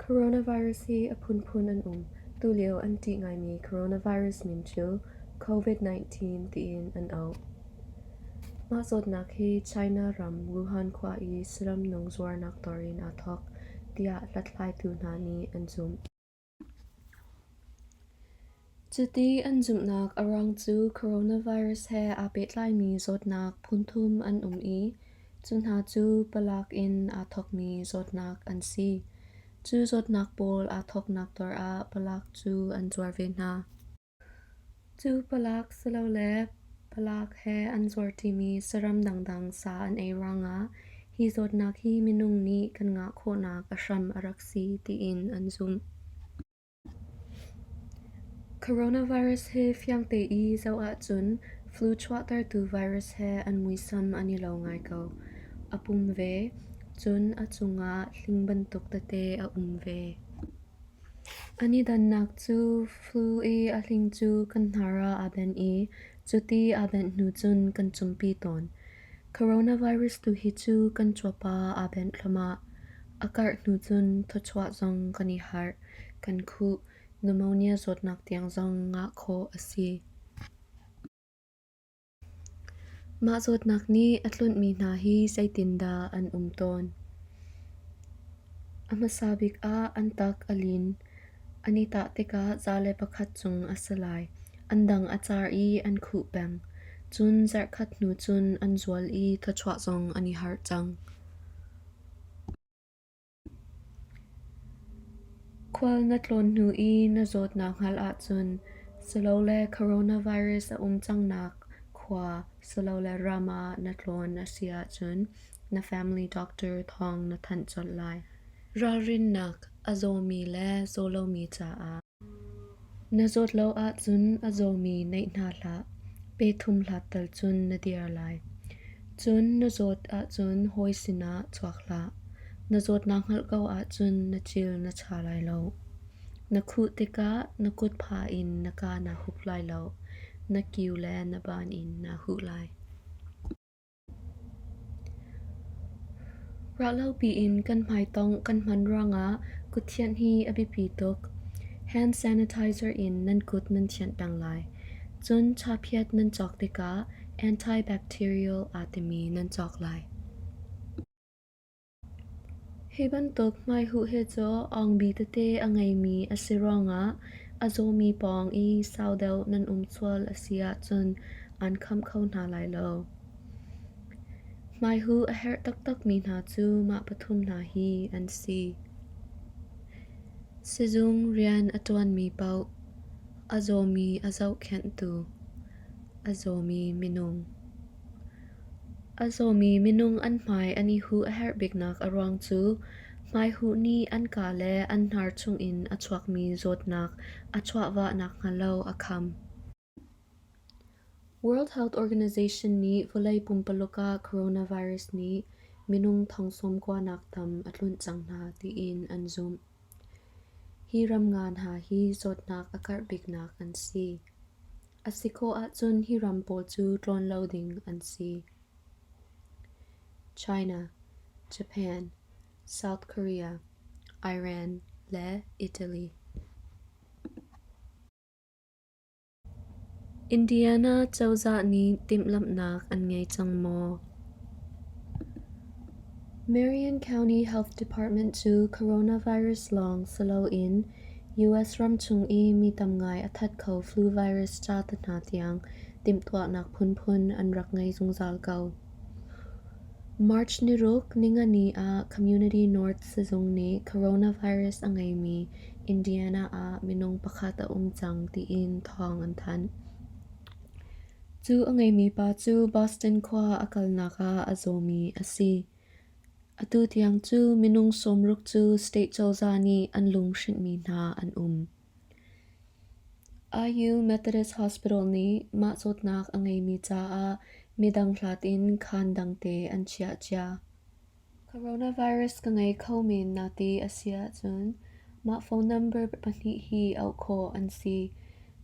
Coronavirus hi a phunphun an um. Tulio an ṭih ngaimi coronavirus min cu COVID-19 tiin an auh. Mah zawtnak hi China ram Wuhan khua i saram nung zuarnak dawr in aa thawk, tiah hlathlaitu hna nih an zumh. Cuti an zumhnak a ruang cu coronavirus he aa pehtlaimi zawtnak phunthum an um i cu hna cu palak in aa thawkmi zawtnak an si. Cu zawtnak pawl aa thawknak dawr ah palak cu an zuar ve hna. Cu palak silole palak he an zuarṭimi saram dangdang sa an ei ruangah hi zawtnak hi minung nih kan ngah khawhnak a hram a rak si tiin an zumh. Coronavirus hi fiangte i zoh ahcun flu chuahtertu virus he an muisam an i lo ngai ko. A pum ve, cun a cungah hling bantuk tete a um ve. An i dannak cu flu i a hling cu kan hnar ah aa benh i cuti aa benh hnu cun kan cumpi tawn. Coronavirus tu hi cu kan cuap ah aa benh thluahmah. A karh hnu cun thawchuah zong kan i harh, kan khuh, pneumonia zawtnak tiang zong ngah khawh a si. Mah zawtnak nih a tlunhmi hna hi zeitindah an um tawn? A hmasa bik ah an tak a lin. An i tah tikah za le pakhat cung a si lai. An dang a car i an khuh peng. Cun zarhkhat hnu cun an zual i thawchuah zong an i harh cang. Khual na tlawn hnu i na zawt naa hngalh ahcun silole coronavirus a um cangnak khua silole ram ah na tlawn a si ahcun na family doctor thawng na thanh colh lai. Ralrinnak a zawmi le zaw lomi caah. Na zawt lo ahcun a zawmi neih hna hlah. Pe thum hlat tal cun na dir lai. Cun na zawt ahcun hawi sinah chuak hlah. Na zawt naa hngalh ko ahcun na cil na cha lai lo. Na khuh tikah na kutpha in na kaa naa hup lai lo. Na kiu le na baan in naa huh lai. Ruahlopi in kan hmaitong kan hman ruangah kutthianh hi a biapi tuk. Hand sanitizer in nan kut nan thianh peng lai. Cun chaphiat nan cawk tikah antibacterial aa timi nan cawk lai. Hi bantuk hmaihuh hi cu awngbi tete a ngeimi a si ruangah a zawmi pawng i sau deuh nan um sual a si ahcun aan khamh kho hna lai lo. Hmaihuh a herh taktakmi hna cu mah pathum hna hi an si. Sizung rian a ṭuanmi paoh, a zawmi a zohkhenhtu, a zawmi minung. A zawmi minung an hmai an i huh a herh biknak a ruang cu hmaihuh nih an kaa le an hnar chungin a chuakmi zawtnak a chuahvah nakhnga lo a kham. World Health Organization nih vawlei pumpaluk ah coronavirus nih minung thong sawmkua nak tam a tlunh cang hna tiin an zumh. Hi ram nga hna hi zawtnak a karh biknak an si. A si khawh ahcun hi ram pawl cu tlawn lo ding an si. China, Japan, South Korea, Iran le Italy. Indiana cozah nih timhlamhnak an ngei cang maw? Marion County Health Department cu coronavirus lawng si loin US ramchung i mi tam ngai a that kho flu virus ca te hna tiang timhtuahnak phunphun an rak ngei zungzal ko. March niruk ningani ah Community North sizung nih coronavirus a ngeimi Indiana ah minung pakhat a um cang tiin thawng an thanh. Cu a ngeimi pa cu Boston khua a kalnak ah a zawmi a si. Atu tiang cu minung sawmruk cu state cozah nih an lunghrinhmi hna an um. IU Methodist Hospital nih mah zawtnak a ngeimi caah midang hlat in khaan dangte an chiah cia. Coronavirus ka ngei kho men na ti a si ahcun mah phone number pahnih hi auh khawh an si.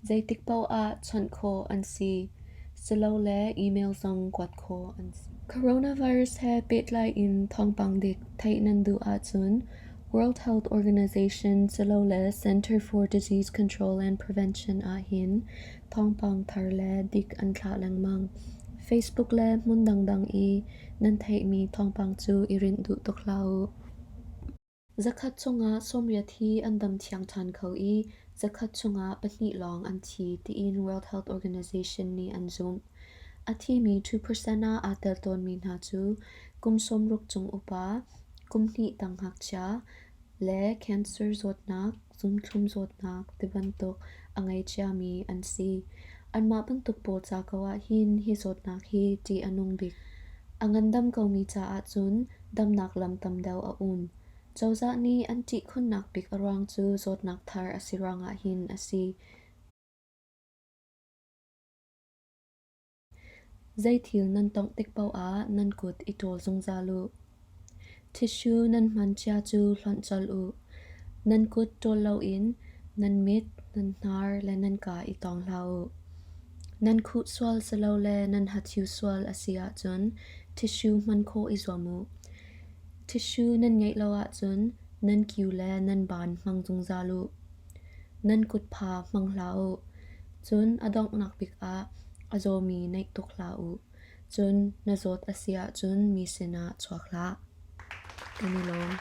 Zeitik paoh ah chawnh khawh an si. Silole email zong kuat khawh an si. Coronavirus he pehtlai in thawngpang dik theih nan duh ahcun. World Health Organization silole Center for Disease Control and Prevention ahhin thawngpang thar le dik an thlah lengmang. Facebook le hmun dangdang i nan theihmi thawngpang cu i rinh duh tuk hlah u. Zakhat chungah 80 hi an dam thiang ṭhan kho i zakhat chungah pahnih lawng an thi tiin World Health Organization nih an zumh. A thimi 2% ah aa tel tawnmi hna cu kum 60 cung upa, kum hnih tang ngakchia, le cancer zawtnak, zumthlum zawtnak tibantuk a ngei ciami an si. Anmah bantuk pawl ca ko ahhin hi zawtnak hi ṭih a nung bik. A ngandam komi caah cun damnak lam tam deuh a um. Cozah nih an ṭih khunnak bik a ruang cu zawtnak thar a si ruangah hin a si. Zeithil nan tongh tik paoh ah nan kut i ṭawl zungzal u. Tissue nan hman cia cu hlonh colh u. Nan kut ṭawl loin nan mit, nan hnar le nan kaa i tawng hlah u. Nan khuh sual silole nan hathiu sual a si ahcun tissue hman khawh i zuam u. Tissue nan ngeih lo ahcun nan kiu le nan baan hmang zungzal u. Nan kutpha hmang hlah u. Cun a donghnak bik ah a zawmi naih tuk hlah u. Cun na zawt a si ahcun mi sinah chuak hlah. Kan i lawm.